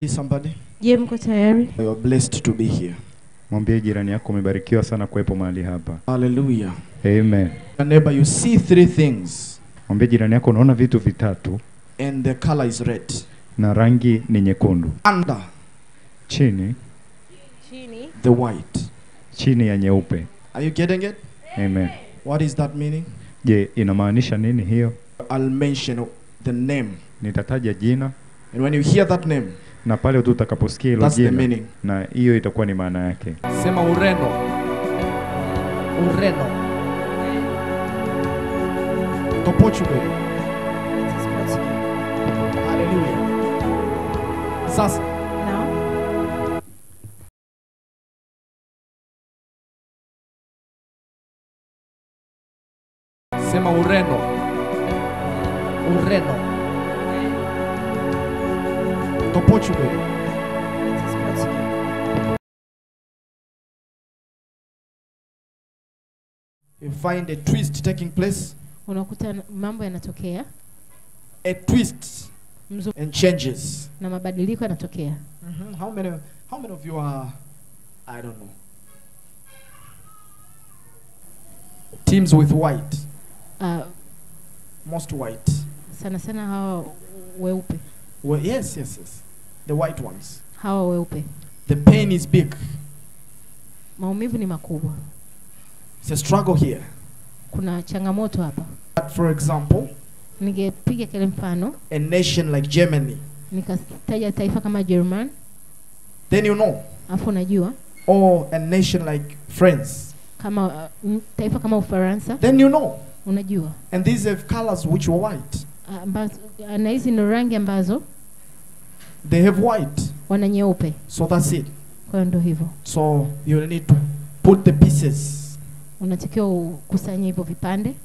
Somebody? Je, mko tayari? You are blessed to be here. Mwambie jirani yako umebarikiwa sana kuwepo mahali hapa. Hallelujah. Amen. Your neighbor, you see three things. Mwambie jirani yako unaona vitu vitatu. And the color is red. Na rangi ni nyekundu. Under. Chini. Chini. The white. Chini ya nyeupe. Are you getting it? Amen. What is that meaning? Je, inamaanisha nini hiyo? I'll mention the name. Nitataja jina. And when you hear that name, na pale tu utakaposikia hilo that's the jina, meaning. Na hiyo itakuwa ni maana yake. Sema Ureno. Ureno. To Portugal. It is Portugal. Hallelujah. Sasa. Now. Sema Ureno. Ureno. To Portugal. It is Portugal. You find a twist taking place. Unakuta mambo yanatokea. A twist and changes. Na mabadiliko yanatokea. How many of you are, I don't know, teams with white? Most white. Sana sana hawa weupe. Well, yes, yes, yes. The white ones. Hawa weupe. The pain is big. Maumivu ni makubwa. It's a struggle here. Kuna changamoto hapa. But for example, ningepiga kile mfano, a nation like Germany. Nikataja taifa kama German. Then you know. Afu unajua. Or a nation like France. Kama taifa kama Ufaransa. Then you know. Unajua. And these have colors which were white. Ambazo, na hizi ni rangi ambazo they have white. Wana nyeupe. So that's it. Kwa hiyo ndio hivyo. So you need to put the pieces. Unatakiwa ukusanye hivyo vipande.